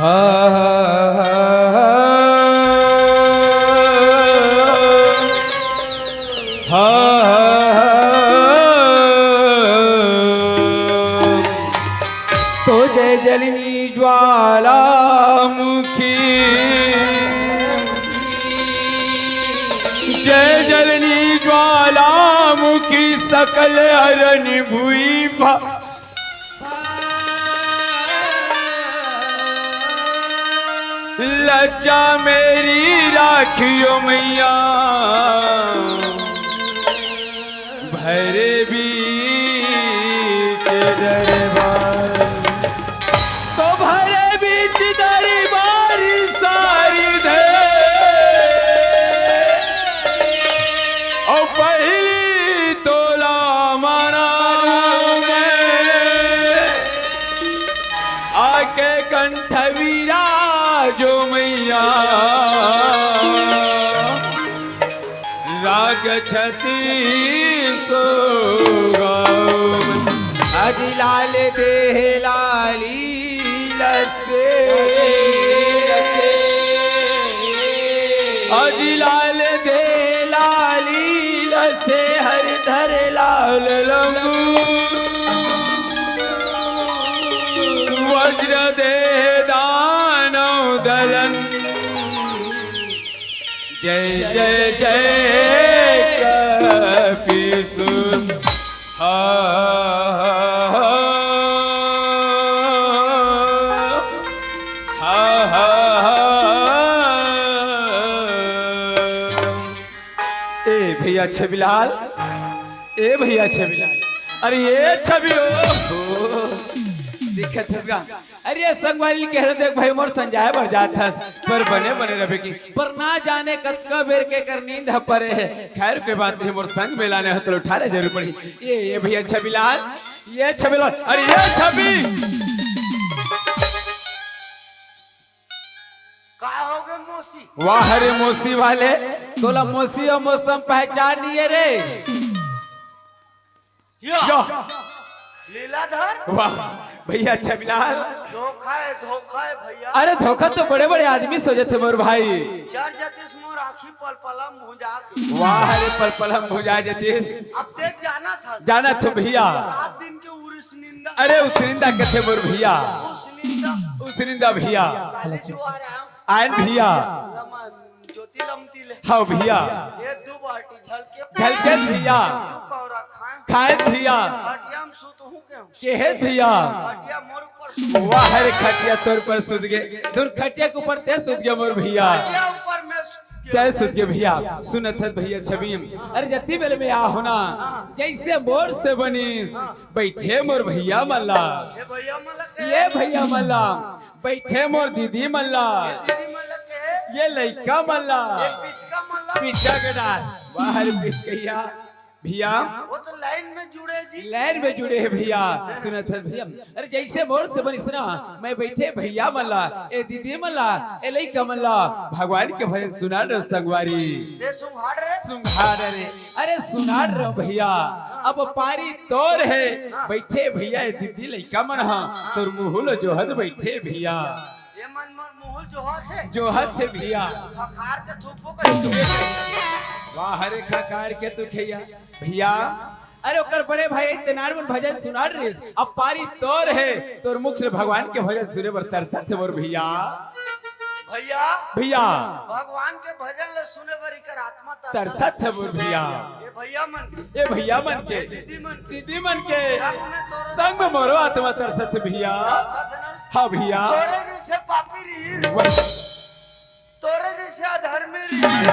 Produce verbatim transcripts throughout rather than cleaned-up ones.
हा, हा, हा, हा, हा, हा। तो जय जलनी ज्वालामुखी, जय जलनी ज्वालामुखी, सकल हरन भुइ भा लज्जा मेरी राखियो मैया, भरे बीच दरबार, तो भरे बीच दरबार सारी धे। और पहली तोला मना में आके कंठ विराजो मैया, राग छत्तीसो गाओ। अज लाल देह लाली लसे, अज लाल देह लाली लसे, हर धर लाल लंगूर। वज्र देह दानव दलन, जय जय जय कपीसुर। हा, हा, हा, हा, हा। ए भैया छबिलाल, ए भैया छबिलाल, अरे ये छबी हो, दिखत हस गा। अरे संगवारी कह रहे, देख भाई मोर संजाय बर जात हस, पर बने बने रहे की, पर ना जाने कतका बेर के कर नींद ह परे हे। खैर कोई बात नहीं, मोर संग में लाने हो तो उठाने जरूर पड़ी। ये ये भैया छबिलाल, ये छबिलाल, अरे ये छबी। का हो गे मौसी? वाह रे मौसी वाले, तोला मौसी और मौसम पहचान नहीं है रे। या। या। लीलाधर। वाह भैया छबिलाल। धोखा है, धोखा है भैया। अरे धोखा तो बड़े बड़े आदमी से हो जाथे मोर भाई। जर जतिस मोर आँखी पलपला मुँह जाके। वाह रे पलपला मुँह जा जतिस। अब देख जाना था। जाना था भैया। रात दिन के उरिस निंदा। अरे उस निंदा कथे मोर भैया। उस निंदा। उस निंदा भैया। काली जुआर आयो। आयन भैया। लमन ज्योति लमती ले। हाँ भैया। ये दू बाटी झलके। झलके भैया। दू कौरा खाए। खाए भैया। खटिया में सुत हूँ के हूँ। केहे भैया। खटिया मोर ऊपर सुत। वाह रे खटिया तोर पर सुत गे। दूर खटिया के ऊपर ते सुत गे मोर भैया। खटिया ऊपर मैं सुत गे। ते सुत गे भैया। सुनत हस भैया छबीम। अरे जति बेले में आ होना। जैसे मोर से बनिस। बैठे मोर भैया मन ला। ये भैया मन ला के? ये भैया मन ला। बैठे मोर दीदी मन ला। ये दीदी मन ला के? ये लइका मन ला। ये पिचका मन ला। पिचका के डाल। वाह रे पिचकैया। भैया। वो तो लाइन में जुड़े जी। लाइन में जुड़े हे भैया। सुनत हस भैया। अरे जैसे मोर से बनिस ना, मैं बैठे भैया मन ला, ए दीदी मन ला, ए लइका मन ला, भगवान के भजन सुनात रहो संगवारी। दे सुंघाड़ रे। सुंघाड़ रे। अरे सुनात रहो भैया, अब पारी तोर हे, हाँ। बैठे भैया, ए दीदी लइका मन हा, हाँ। तोर मुँह ल जोहत बैठे भैया। ये मन मोर मुँह ल जोहत हे। जोहत हे भैया। खखार के थूकबो करी। वाह रे खखार के तू खैया। भैया, अरे ओकर बड़े भाई तेनार मन भजन सुनात रहिस, अब पारी तोर हे, तोर मुख से भगवान के भजन सुने बर तरसत हे मोर भैया। भैया। भैया। भगवान के भजन ल सुने बर इकर आत्मा तरसत। तरसत हे मोर भैया। ये भैया मन के। ये भैया मन के। ये दीदी मन के। दीदी मन के। संग में तोरो। संग में मोरो आत्मा तरसत हे भैया। तरसत हे ना? हाँ भैया। तोरे जैसे पापी रही। वही। तोरे जैसे अधर्मी रही। देखे ना?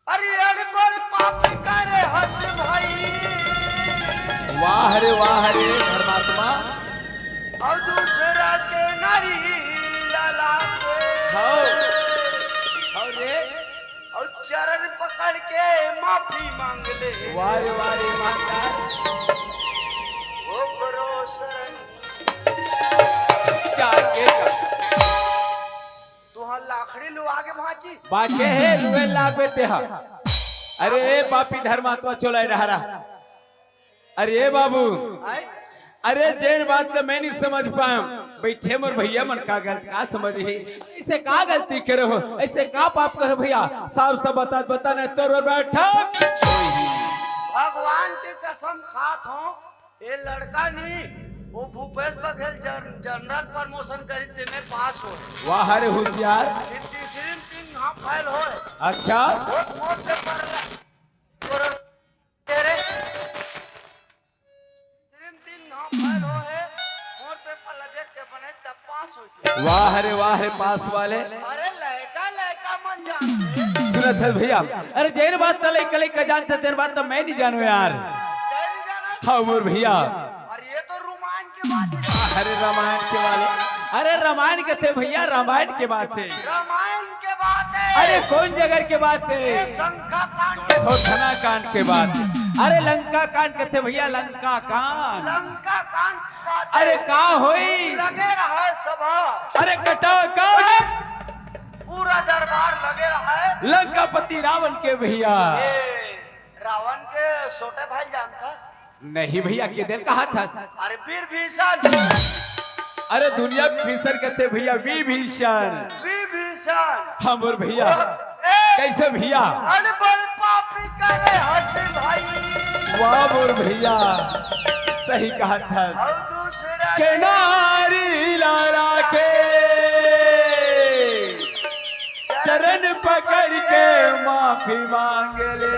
अरे अड़बड़ पाप करे हस भाई। वाह रे वाह रे धर्मात्मा। और दूसरा के नारी लाला को। हाँ। और रे। और चरण पकड़ के माफी मांग ले। वाह रे वाह रे माता। ओकरो शरण। जाके। तुहर लाखड़ी लुआ के भांची। बाचे हे, लुए लागबे तेहा। अरे पापी धर्मात्मा चोला डहरा। अरे बाबू। आय? अरे, जेन बात ल मैं नहीं समझ पाएंव, बइठे मोर भइया मन का गलत का समझही? अइसे का गलती करे हों, अइसे का पाप करे हों भइया? साफ साफ बता, बता न तोर बैठक। भगवान के कसम खात हों, ए लड़का नहीं, वो भूपेश बघेल जन-, जनरल प्रमोशन करी, तेमे पास होय। वाह रे होशियार। तीसरी में तीन घाव फेल होय। अच्छा। बहुत मोर पेपर ला-, तोर तेरे तीन तीन घाव फेल होहे, मोर पेपर ला देख के बने तब पास होइसे। वाह रे वाह रे पास वाले। अरे लइका लइका मन जानथे। सुनत हस भइया, अरे जेन बात त लइका लइका जानथे तेन बात त मैं नहीं जानों यार। तैं नहीं जानस? हाँ मोर भइया। अरे ये तो रामायण के बात हे। अरे रामायण के वाले, अरे रामायण कथे भइया, रामायण के बात हे। रामायण के बात हे। अरे कौन जगह के बात हे? ये शंखा कांड के। थोथना कांड के बात हे। अरे लंका कांड कथे भइया, लंका कांड। लंका कांड के बात हे। अरे का होइस? लगे रहय सभा। अरे कटाकट। पूरा दरबार लगे रहय। लंकापति रावण के भइया। ए, रावण के छोटे भाई जानथस? नहीं भइया, के दे ल कहत हस? अरे विभीषण। अरे दुनिया के भीषण कथे भइया, विभीषण। विभीषण। हाँ मोर भइया। ए! कइसे भइया? अरे बड़े पापी करे हस भाई। वाह मोर भइया, सही कहत हस। अउ दूसरा के नारी लाला के चरण पकड़ के माफी मांग ले,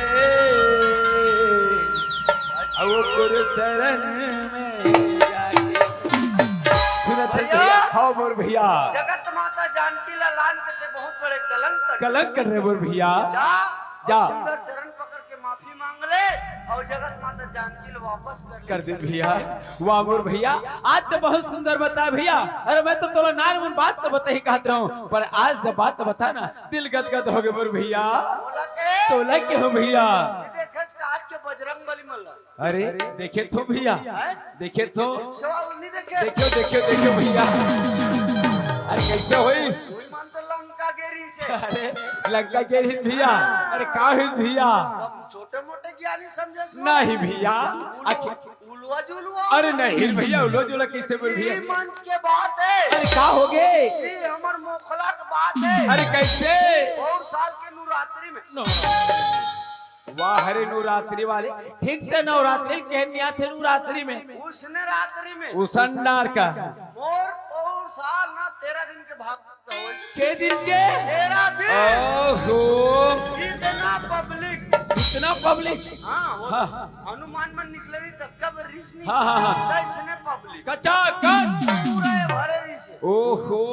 अउ ओकर शरण में जाके। सुनत हस भइया? भइया, हाँ मोर भइया। जगत माता जानकी ला लान के ते बहुत बड़े कलंक कर कलंक कर रहे मोर भइया। जा, जा। सुंदर चरण पकड़ के माफी मांग ले अउ जगत माता जानकी ला वापस कर ले। कर दे भइया। वाह मोर भइया, आज त बहुत सुंदर बता भइया। अरे मैं तो तोला नानमुन बात त बताही कहत रहूं, पर आज त बात त बता ना, दिल गदगद होगे मोर भइया। तोला के? तोला के हों भइया? ये देखस का आज के बजरंग बली मन ला। अरे देखे थो भइया, हैं? देखे थो। सवाल नहीं देखे? देखो, देखो, देखो भइया। अरे कइसे होइस? कोई मन तो लंका गे रहिसे। अरे लंका गे रहिस भइया। अरे का होइस भइया? तब छोटे मोटे ज्ञानी समझस। नहीं भइया। उलो-, आखिर उलवा जुलवा। अरे नहीं भइया, उलवा जुलवा कइसे बोल भइया? ये मंच के बात हे। अरे का होगे? ये हमर मोखला के बात हे। अरे कइसे? बहुत साल के नवरात्रि में। नो। वाह रे नवरात्रि वाले, ठीक से नवरात्रि ल कहे नइ आथे नवरात्रि में। उसने रात्रि में। उसन डार का। मोर पौर साल ना तेरह दिन के भाग होई। के दिन के? तेरह दिन। ओहो। इतना पब्लिक। इतना पब्लिक? हाँ, वो हाँ। हनुमान मन निकले रही तब का बर रिस नहीं। हाँ, हाँ, हाँ। तो इसने पब्लिक। कचाकच। पूरा ये भरे रही से। ओहो।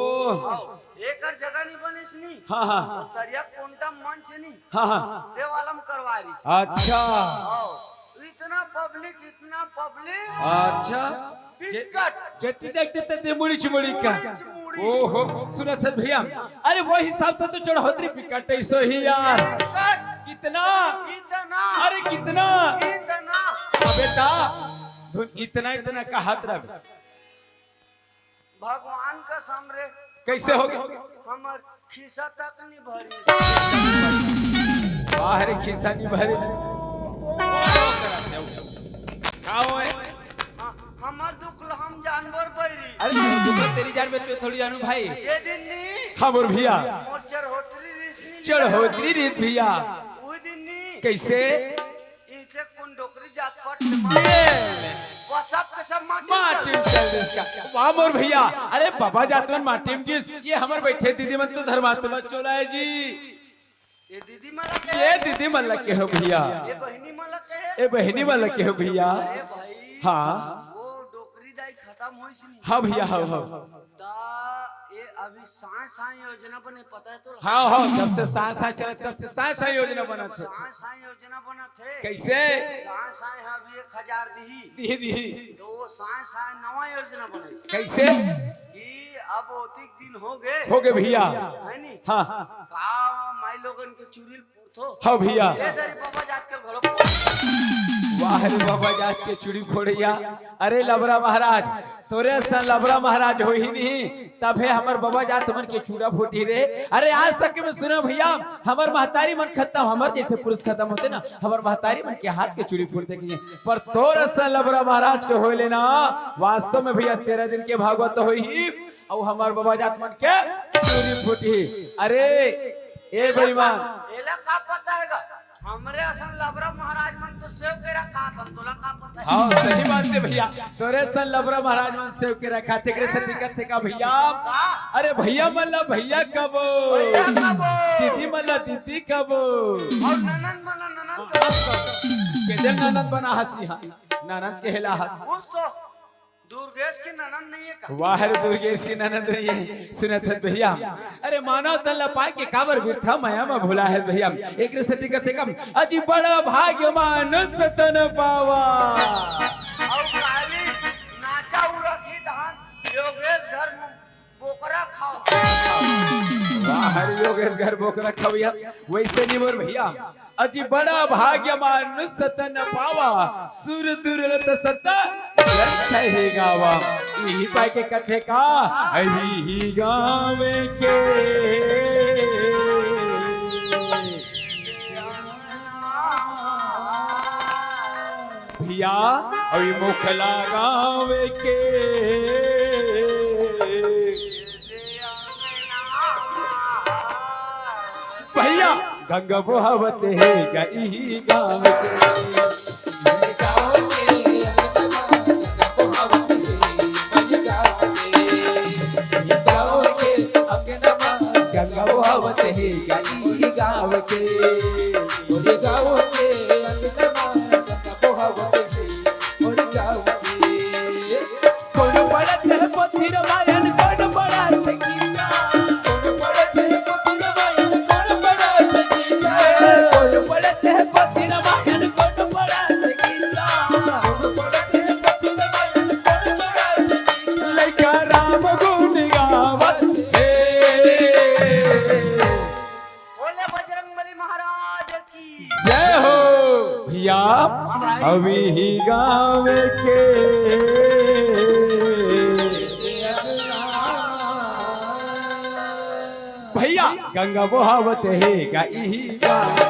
आओ। एकर जगह नहीं बनिस नी। हाँ, हाँ। वो तरिया कोंटा मंच नहीं। हाँ, हाँ। देवालम करवा रही। अच्छा। आओ, इतना पब्लिक, इतना पब्लिक। अच्छा। बिकट। जे-, जेती देखते तेती मुड़ी चिमुड़ी का। मुड़ी चिमुड़ी। ओहो, सुनत हस भइया। अरे वो हिसाब से तो चढ़ोतरी बिकट है सही यार। बिकट। कितना? इतना। अरे कितना? इतना। अबे ता, धुन इतना, इतना कहत रहे। भगवान कसम रे। कइसे होगे? हमर खिस्सा तक नहीं भरी। बाहर खिस्सा नहीं भरी। का होय? हाँ, हमर दुख ल हम जानबो रे बइरी। अरे, तोर दुख ल तें जानबे, मैं थोड़ी जानूं भाई। जे दिन नहीं। हाँ, मोर भइया। मोर चढ़ोतरी रिहिस नहीं। चढ़ोतरी रिहिस भइया। वो दिन नहीं। कइसे? इसे कोन डोकरी जात पात ले मार। ये। वो सब के सब माटी में माटी चल में चल दिस का। वाह मोर भइया, अरे बाबा जात मन माटी में गिस, ये हमर बइठे दीदी मन तो धर्मात्मा चोला हे जी। ये दीदी मन ला के? ये दीदी मन ला के हों भइया। ये बहिनी मन ला के? ये बहिनी मन ला के हों भइया। अरे भाई, हाँ। वो डोकरी दाई खतम होइस नहीं। हाँ भइया, हाँ, हाँ। ता ये अभी सांय सांय योजना बने, पता हे तोला? हाँ, हाँ, जब से सांय सांय चलत, तब से सांय सांय योजना बनत हे। सांय सांय योजना बनत हे। कइसे? सांय सांय ह अभी एक हजार दिही। दिही, दिही। तो वो सांय सांय नवा योजना बनइस। कइसे? कि अब ओतिक दिन होगे। होगे भइया। हे नी? हाँ। का माई लोगन के चुरी ल पुरथो? हाँ भइया। ए दरी बाबा जात के घलो पुरथो। वाह रे बाबा जात के चूड़ी फोड़िया। अरे लबरा महाराज, तोरे असन लबरा महाराज होही नहीं, तभे हमर बाबा जात मन के चूड़ा फूटी रे। अरे आज तक के मैं सुना भैया, हमर महतारी मन खत्म, हमर जैसे पुरुष खत्म होते ना, हमर महतारी मन के हाथ के चूड़ी फूट देखे। पर तोर असन लबरा महाराज के होए ले ना, वास्तव में भैया तेरह दिन के भागवत होही, अउ हमर बाबा जात मन के चूड़ी फूटी। अरे ए बेईमान, एला का पता हे गा? हमरे असन लबरा महाराज मन तो सेव केरा खात हन, तोला का पता हे? हाँ, सही बात हे भैया, तोरे असन लबरा महाराज मन सेव केरा खाथे, एकरे सेती कथे का भैया? का? अरे भैया मन ला भैया कबो, भैया कबो। दीदी मन ला दीदी कबो। अउ ननद मन ला ननद कबो। के दिल ननद बना हसी हा, ननद केहेला हस। उस तो दुर्गेश के ननद नहीं हे का? वाह रे, दुर्गेश के ननद नहीं हे। सुनत हस भैया, अरे मानव तन ला पाए के काबर बिरथा मया म भुला हस भैया। एकरे सेती कथे का, अजी बड़ा भाग्य मानुष तन पावा। अउ काली नाचा उरा गीत हन, योगेश घर में बोकरा खावा। वाह रे योगेश घर बोकरा खवैया। वैसे नहीं मोर भैया, अजी बड़ा भाग्य मानुष तन पावा, सुर दुर्लभ सत ग्रंथ हे गावा। इही पाए के कथे का, इही गाँव के भैया, अउ मोखला गाँव के भैया, गंगा बोहावत हे गा इही गाँव के। गंगा बोहावत हे गा इही गाँव के। मोरे गाँव के अंगना गंगा बोहावत हे। मोरे गाँव के कोन पढ़त हे पोथी रामायण, कोन पढ़त हे गीता? कोन पढ़त हे पोथी रामायण, कोन पढ़त हे गीता? कोन पढ़त हे पोथी रामायण, कोन पढ़त हे गीता? कोन पढ़त हे पोथी रामायण, कोन पढ़त हे गीता? लइका राम गुण गावत हे। बोले बजरंग बली महाराज की। जय हो भैया, अउ इही गाँव के भैया, गंगा बोहावत हे गा इही गाँव के।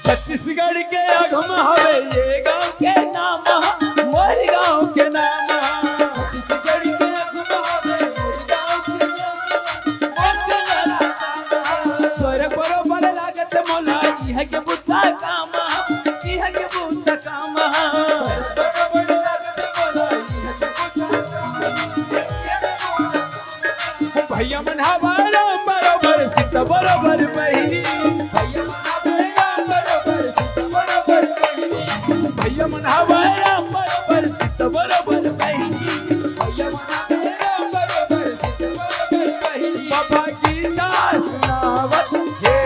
छत्तीसगढ़ के आगू म हवे ये गाँव के नाम, मोर गाँव के नाम। छत्तीसगढ़ के आगू म हवे मोर गाँव के नाम, मोर गाँव के नाम। तोरे बरोबर लागत मोला इहाँ के बुता काम, इहाँ के बुता काम। भैया मन हवा राम बरोबर, सीता बरोबर बहिनी। भैया मन हवा राम बरोबर, सीता बरोबर बहिनी। भैया मन हवा राम बरोबर, सीता बरोबर बहिनी। भैया मन हवा राम बरोबर, सीता बरोबर बहिनी। बाबा गीता सुनावत हे।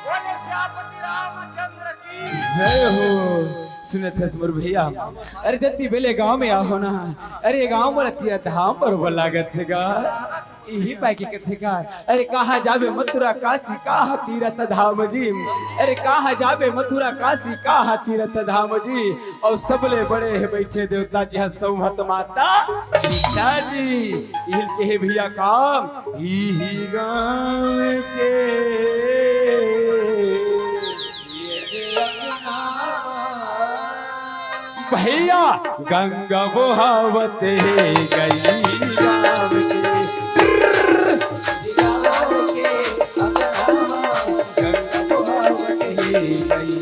बोले सियापति रामचंद्र की। जय हो। सुनत हस मोर भैया, अरे जति बेले गाँव में आहो ना, अरे गाँव मोर तीरथ धाम बरोबर लागत हे गा। इही पाए के कथे का, अरे कहाँ जाबे मथुरा काशी कहाँ तीरथ धाम जी, अरे कहाँ जाबे मथुरा काशी कहाँ तीरथ धाम जी। अउ सबले बड़े हे बइठे देवता जी ह संवत माता सीता जी। इही ल केहे भैया का, इही गाँव के भैया गंगा बोहावत हे गा इही गाँव के। गंगा बोहावत हे गा इही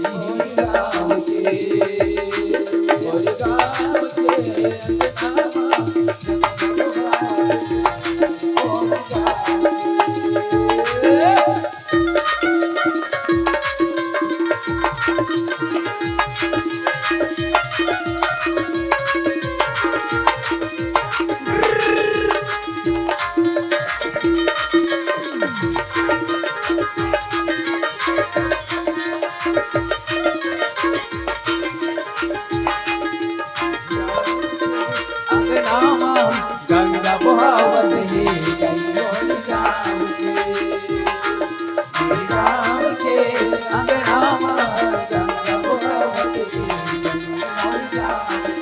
गाँव के। मोर गाँव के अंगना म गंगा बहावत हे, कइयो गाँव के, गाँव के अंगना म गंगा बहावत हे, कइयो गाँव के,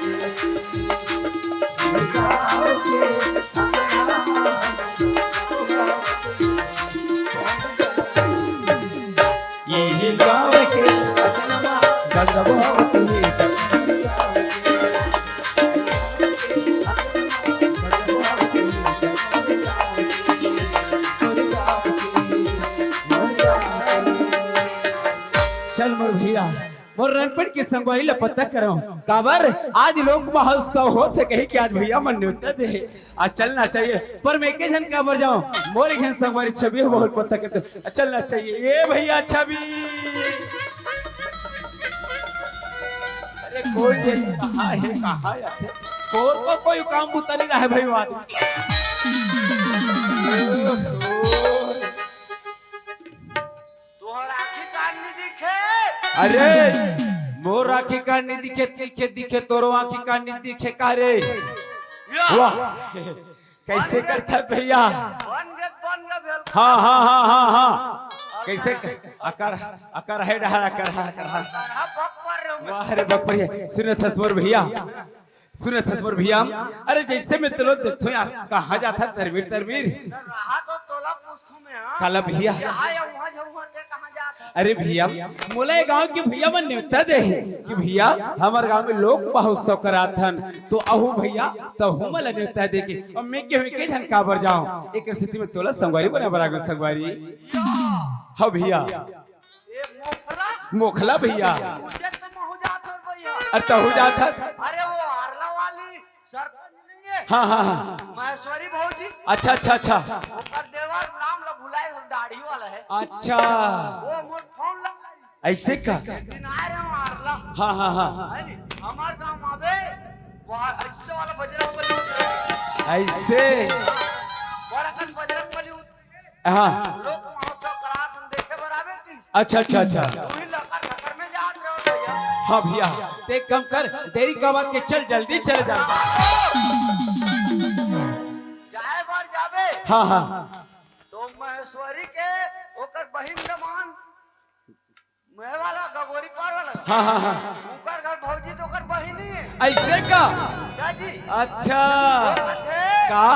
गाँव के अंगना म गंगा बहावत हे। इही गाँव के अंगना म गंगा बहावत हे। चल मोर भैया, मोर रनपट के संगवारी ला पता करव, काबर आज लोक महोत्सव होत हे, कही के आज भैया मन नेवता दे हे। आ चलना चाहिए, पर मैं एके झन काबर जाऊं, मोर एक झन संगवारी छवि बहुत पता करथे। आ चलना चाहिए, ए भैया छवि। अरे कोई देख कहाँ हे, कहाँ आथे? तोर को कोई काम बुता नहीं रहा है भाई, वो आदमी। तोहर आँखी कान नहीं दिखे। अरे, मोर आँखी कान नहीं दिखे, दिखे, दिखे, तोरो आँखी कान नहीं दिखे का रे? या। वाह, कैसे करथा भैया? बन गे, बन गे, भेल। हाँ, हाँ, हाँ, हाँ, हाँ। कैसे क-, अकर, अकर है डहर, अकर है, अकर है। अकर है, बक पर रहे। वाह रे बक पर ये। सुनत हस मोर भैया, सुनत हस मोर भैया। अरे जैसे मैं तोला देखथों यार, कहाँ जाथा तरबीर, तरबीर? रहा तो तोला पूछथों मैं, हाँ। काला भैया? यहाँ या वहाँ जाऊँ, वहाँ से कहाँ जात है? अरे भैया, मोला ये गाँव के भैया मन नेवता दे हे कि भैया, हमर गाँव में लोक महोत्सव कराथन, तो अहू भैया, तहू मोला नेवता दे के, अब मैं केहू एके झन काबर जाऊँ? एक स्थिति में तोला संगवारी बने बर आगे संगवारी। हाँ भैया। ए मोखला। मोखला भैया। मुझे तो महू जात हस भैया। अरे तहू जात हस? अरे वो आरला वाली सरपंच नहीं है? हाँ, हाँ, हाँ। महेश्वरी भौजी। अच्छा, अच्छा, अच्छा। ओकर देवर नाम ला भुलाए, दाढ़ी वाला है। अच्छा। वो मोर फोन लगा। ऐसे का? एक दिन आए रहे हो आरला। हाँ, हाँ, हाँ। है नी? हमार गाँव में आबे, वहाँ ऐसे वाला बजरंग बली उतरे। ऐसे? बड़कन बजरंग बली उतरे। हाँ। लोक महोत्सव करात हन, देखे बर आबे की। अच्छा, अच्छा, अच्छा। तू ही लकर धकर में जात रहो भैया। हाँ भैया, ते एक काम कर, देरी का बात के चल, जल्दी चले जा। जाए बर जाबे। हाँ, हाँ। तो महेश्वरी के ओकर बहिन दमान, मैं वाला गगोरी पार वाला। हाँ, हाँ, हाँ। ओकर घर भौजी तो ओकर बहिनी है। ऐसे का? दाजी। अच्छा। वो कथे, का?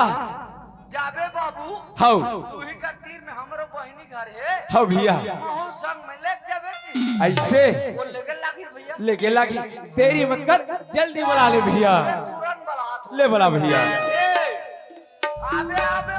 जाबे बाबू। हौ। तू ही कर तीर में हमरो बहिनी घर है। हौ भैया। महू संग में लेके जाबे की। ऐसे? वो लेके लागी भैया। लेके लागी। देरी मत कर, जल्दी बुला ले भैया। तुरंत बुला। ले बुला भैया। ए, आबे, आबे।